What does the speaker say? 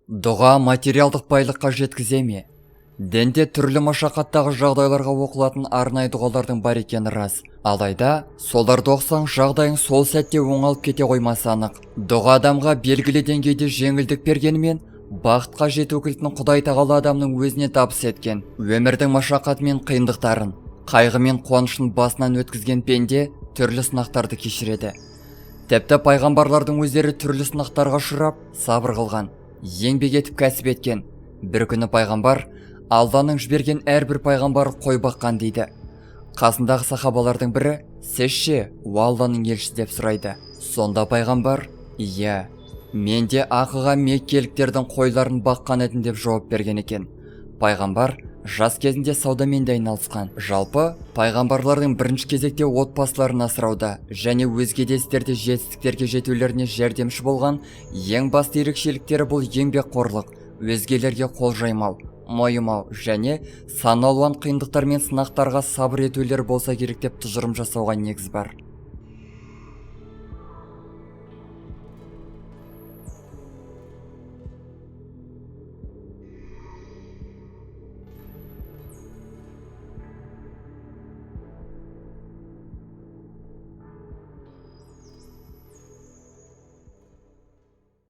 Дұға материалдық байлыққа жеткізе ме? Дінде түрлі машақаттағы жағдайларға оқылатын арнайы дұғалардың бар екені рас. Алайда, соларды оқысаң, жағдайың сол сәтте оңалып кете қоймасы анық. Дұға адамға белгілі деңгейде жеңілдік бергенімен, бақытқа жету кілтін Құдай Тағала адамның өзіне табыс еткен. Өмірдің машақаты мен қиындықтарын, қайғы мен қуанышын басынан өткізген пенде түрлі сынақтарды кешіреді. Тіпті пайғамбарлардың өздері түрлі сынақтарға ұшырап, сабыр қылған, еңбек етіп кәсіп еткен. Бір күні пайғамбар: «Алланың жіберген әрбір пайғамбары қой баққан», – дейді. Қасындағы сахабалардың бірі: «Сіз ше, Алланың елшісі?» – деп сұрайды. Сонда пайғамбар: «Иә, мен де ақыға меккеліктердің қойларын баққан едім», – деп жауап берген екен. Пайғамбар жас кезінде саудамен де айналысқан. Жалпы, пайғамбарлардың бірінші кезекте отбасыларын асырауда және өзге де істерде жетістіктерге жетулеріне жәрдемші болған ең басты ерекшеліктері бұл еңбекқорлық, өзгелерге қол жаймау, мойымау және сан алуан қиындықтар мен сынақтарға сабыр етулер болса керек деп тұжырым жасауға негіз бар.